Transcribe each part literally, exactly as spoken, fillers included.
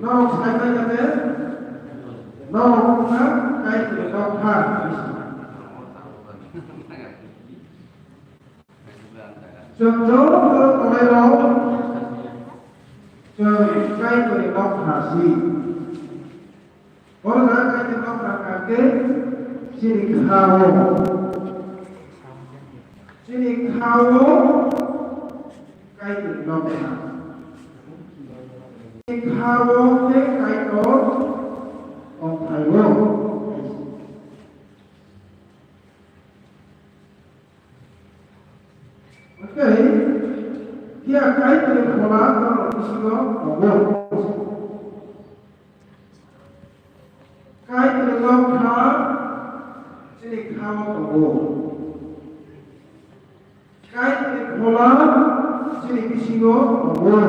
Norok sai pai khe norok wngkha Kaitorni nokha. Chwng joto tongnairok chwng Kaitorni nokha si. Oro jaga Kaitorni nokha hwnkha khe chini kha-o. Chini kha-o Kaitorni nokha. Chini kha-o khe Kaitor tongphai-o. Hwnkhe, phiya Kaitorni phola norok bisingo tongo. Kaitorni nokha chini kha-o tongo. Kaitorni phola chini bisingo tongo.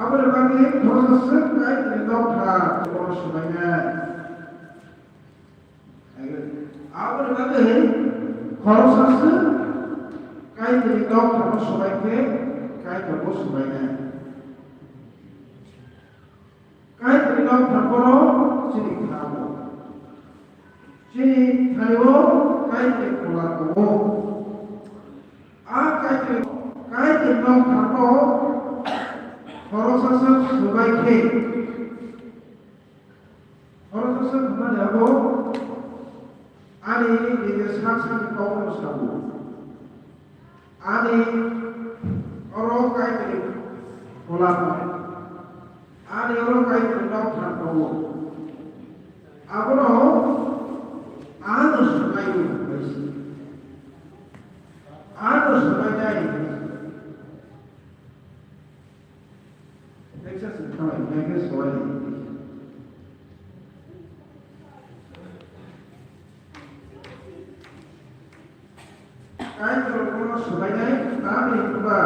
Aboni bagwi khoroksa swk Kaitorni nokha oro swbainai. Aboni bagwi khoroksa swk Kaitorni nokha swbai khe Kaitorbo swbainai. Kaitorni nokha bono chini kha-o. Chini thani-o Kaitorni phola tongo. A Kaitorni, Kaitorni nokha no khoroksa swk swbai khe, khoroksa swk hwnmani abo ani nini sak sakni kokno sabo. Ani oro Kaitorni phola tongo. Ani oro Kaitorni nokha tongo. Abono ano swbaio hwnwi si. Ano swbainai hwnwi si. Texas ni thanai hwnwi khe swbainai hwnwi si. Kaitor bono swbainai, tamni hwnba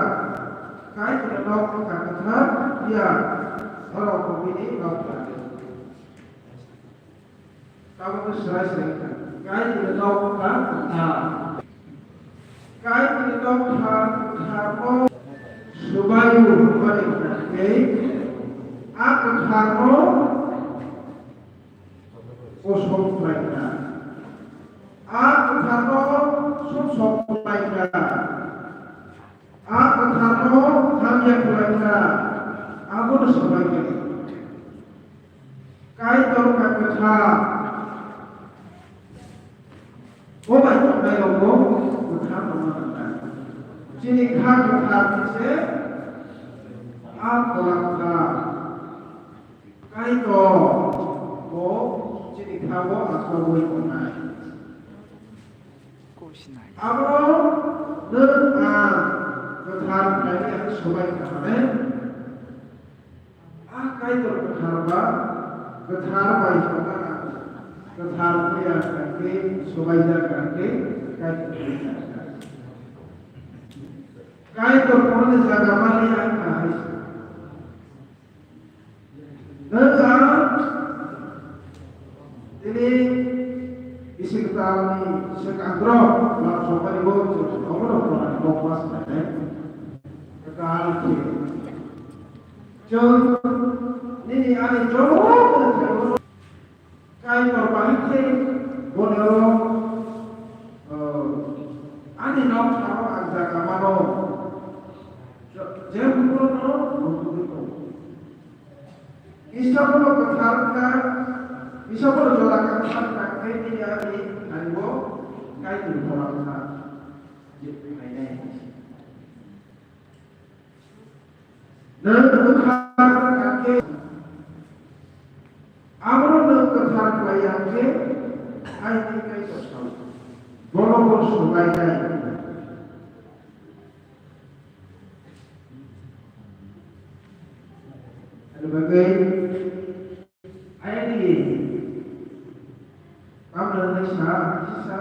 Kaitorni nok wngkha kwthar, phiya norok bo bini nok wngkha. Tabukhe swrai swrai wngkha, Kaitorni nok wngkha kwthar. Kaitorni nok wngkha kwtharno swbaio hwnmani hwnkha khe, a kwtharno kosom khlaikha. A kwtharno sumsok khlaikha. A kwtharno hamya khlaikha. Abono swbaikha. Kaitor wngkha kwthar. Bo bai tongnairokbo kwthar wngna nangkha. Chini kha kwthar khe se a phola kwthar. Kaitor bo chini kha-o achugwi tongnai. Abono nwng ang kwthar khlainai hwnwi swbai kha hwnwi, a Kaitor kwthar ba kwthar bai songkha, kwthar phiya hwnkhe swbaijak hwnkhe Kaitor phiya. Kaitor kono jaga mani ang kahai. Nwng ang tini bisi kwtalni swkang drop lam sokmani bo chwng obono khorang kok ma swlainai. Kwtal khe chwng nini ani joto Kaitor bahai khe boni oro, o, ani nok saro ang jaga mano. Je, je bukurono nukugwi tongo. Kisa bono kwthar wngkha, kisa bono jora kwthar wngkha khe nini ani hario Kaitor phola wngkha. Je phainai. Nwng kwthar wngkha khe, abono nwng kwthar khlai ya khe, hai tei Kaitor sao. Bono bo swlainai. Ani bagwi Ayang di, tamna hwnwi sa, sa,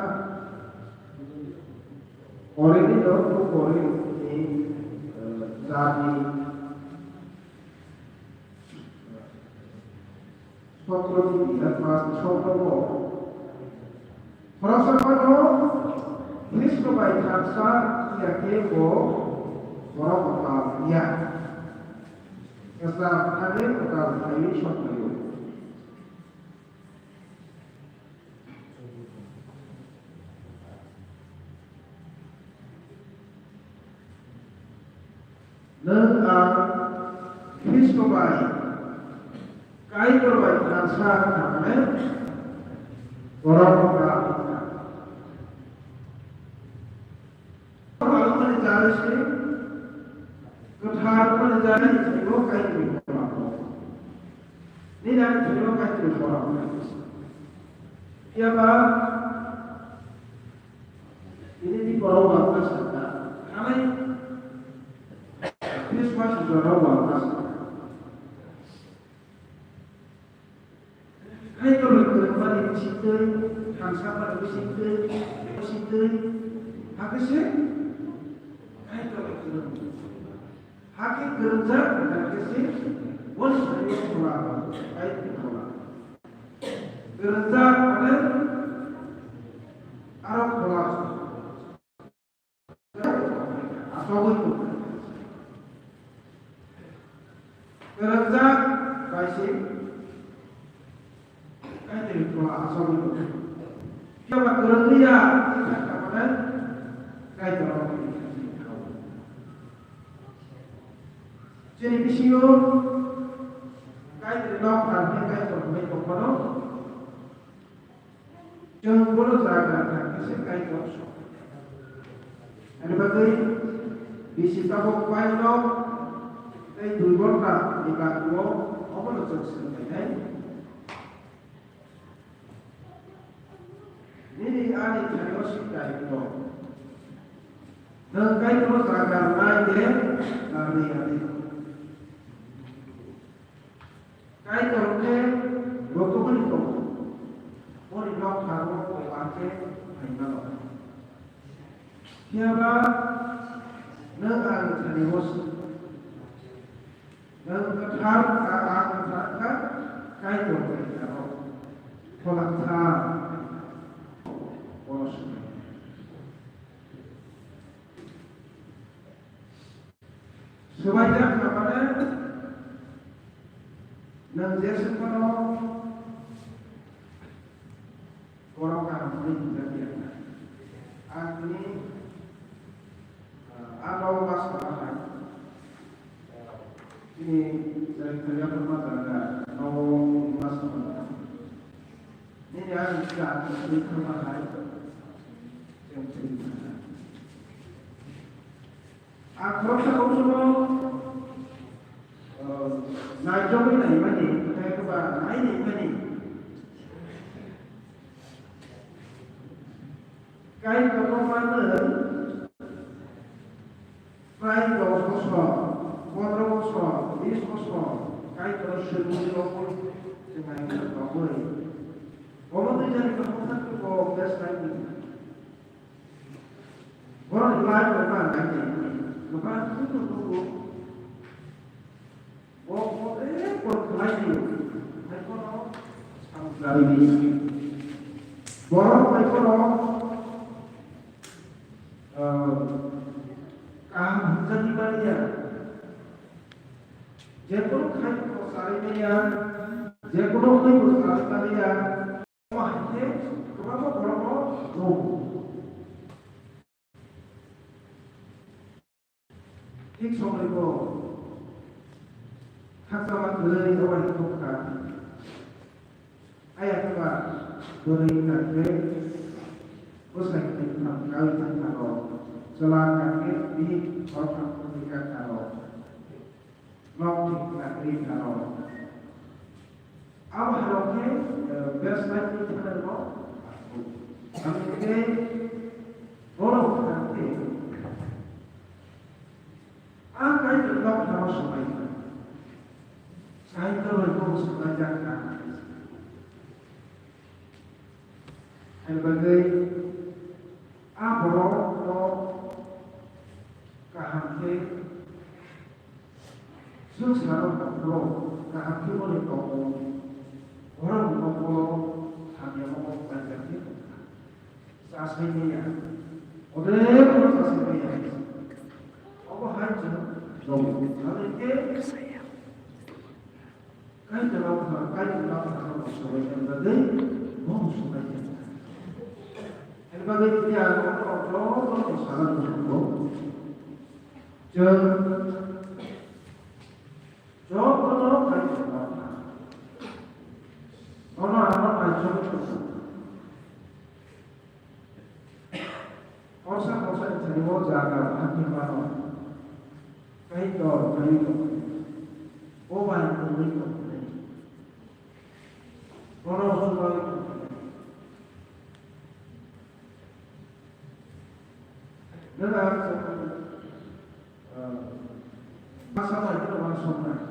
Korinth ni dok, Korinth ni, eh, jati, sotro ni, eh, pas sotro ko. Khoroksa phano Khristo bai thansa ya khe bo Borok kwtal ya. Kwcham thani kwtal thaiwi sokphaio. Nwng ang Khristo bai Kaitor bai thansa wngkha hwnwi borok wngkha. Borokni jari se kwthar wngmani jari ni thwibo Kaitorni borok. Nini ani thwibo Kaitorni borok. Phiya ba nini ni borok ba wngkha sakha. Ani Christmas ni borok ba wngkha sakha. Kaitor bai kwrwngmani bisingtwi, thansa mani bisingtwi, bisingtwi, hakhe se Kaitor bai kwrwng. Hakhe kwrwngjak, hakhe se boni thani phola, Kaitor phola. Kwrwngjak mane aro phola. Asogwi tong. Kwrwngjak bai se Kaitorni phola asogwi tong. Phiya ba kwrwngwi ya, wngkha kha mane Kaitor. Chini bisingo Kaitorni nok thar hwnwi Kaitor hwnwi tongmano. Chwng bono jaga thang khe se Kaitor song. Ani bagwi bisi tabuk paino tei dui ghonta ni bagwi o obono chwng swng lainai. Nini ani thaio si Kaitor. Nwng Kaitor jaga rwnai de na rwya de? Kaitor khe rokomani tongo, boni nok tharo kobar khe phaimano. Phiya ba nwng ang thani o si. Nwng kwthar kha, ang kwthar kha, Kaitor khe kwtharo. Phola Kwthar bono swkang. Swbaijak kha mane, nwng je se phano borok kaham hwnwi hwnjak ya. Ang tini, ah, ano ma sama hai. Tini chwrai thangya phano ma jaga, no ma sama hai. Nini ang tini ang tini thangma hai. Chwng tini thangma. Ang khoroksa kok sono, eh, naichomwi naimani, tei eba nai naimani. Kaitor no manwi prai dos bosor, pondro bosor, bis bosor, Kaitor swrwngni rokwi chwng naimani tongwi. Omo twi jani kok bwsakhe bo best life ni. Borok ni life no ma nai de, kwbang khe no tongo. Bo bo de borok khlai di, hai kono samung kari di. Borok bai kono, ah, kaham hwnjak di manya. Je kono khai bo sarai manya, je kono khai bo sarai manya. Omo hai khe kwbangma borokno rw. Thik somoi bo khakchangma kwrwi omo hai khe kha. Ayakhe ba bwrwi wngkha khe bwsai kwthwng kaui thangkha rw. Chwla wngkha khe bihik khoroktham kwrwi kakha rw. Nok thik kha ri kha rw. Abo hai rok khe, eh, best life ni thani rw. Ang khe borok thang khe ang kai nok thang rw swmai. Kai to rw ko swmai jak kha. Hai bagwi a borok no kaham khe swngcharo borok kaham khe mani tongo, borok ni nokolo hamya mokol khlaijak khe tongkha. Chasai maya, odebo chasai maya. Obo hai chwng Sobai khe bagwi, bo sobai khe. Ani bagwi phiya joto ni sana tongo. Chwng jotono Kaitor no. Bono ano Kaitor no. Kosa kosa ni thani o jaga bhagni mano. Kaitor, Kaitor. O bai tongwi tongwi. Bono hwnwi tongwi. Nang ang sa, ah, masa bai khe uansuknai.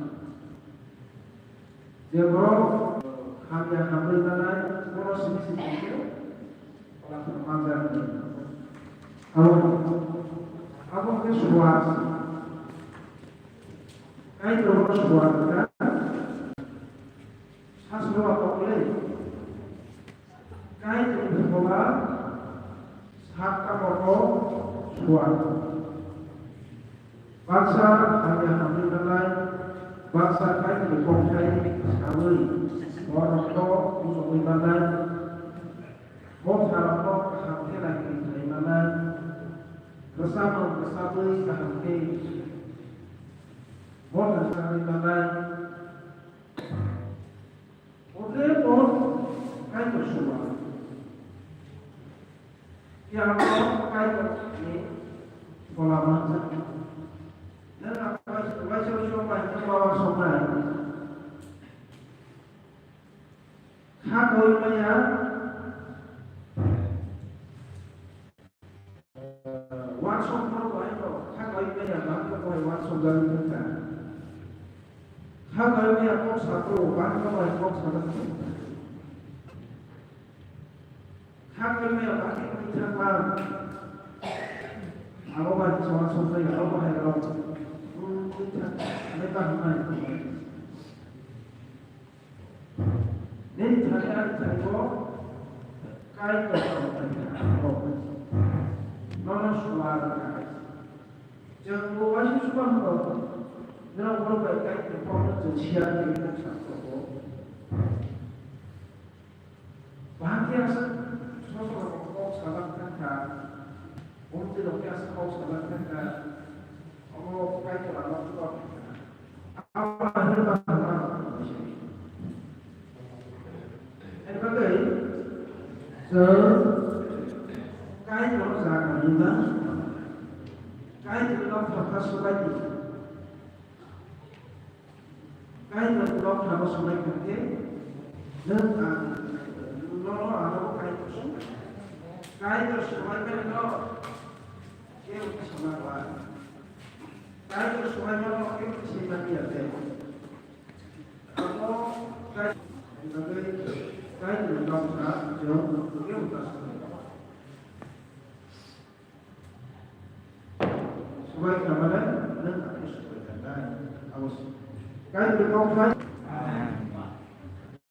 Je borok hamya hamri manai, bono simi simi khe uansuk manjak hinwi. Abo, abo khe suar. Kaitor bono suar kha. Sasro o tongmani Kaitorni phola satta kotor suar. Baksa hamya hamya manai, baksa Kaitorni kokthai sawi borokno bujogwi manai, motharokno kaham khe naikhe sai manai, rwchapmung rwchapwi kaham khe motha sawi manai. Odre bo Kaitor suar. Yang bo Kaitor ni phola manjak. Nang apa waisa waisa bai nang bawa sonai. Kha koi maya. Wansok no bai no kha bai maya bang ko bai wansok jani thangka. Kha bai maya kok sa ko bang ko bai kok sa jani thangka. Kha bai maya bang ko thangka. Abo bai sa wansok jani abo bai ro. Abo bai thangka. Ane ta hamai. Nini thani ani thani bo Kaitor tongthai kha, abo nono suar kha. Chwng bo waisa suar hwnkha, norok borok bai Kaitor kokno chwng siya twi nang sakha bo. Bahai khe aswk soso rok kok sajak thang kha, omo twi rok khe aswk kok sajak thang kha, omo Kaitor ano chuba kha. Abo hai khe ba ma. Ani bagwi chwng Kaitor jaga ni ba Kaitor no thapha subai di. Kaitor no thapha subai kha khe nwng ang no no ano Kaitor subai. Kaitor subai khe no kebo sama ba. Kaitor subai no kebo sai ma ya de. Abo Kaitor ni bagwi Kaitor ni noksa chwng kebo ta subai. Subai kha mane nwng ang khe subai kha nai. Abo se. Kaitor ni noksa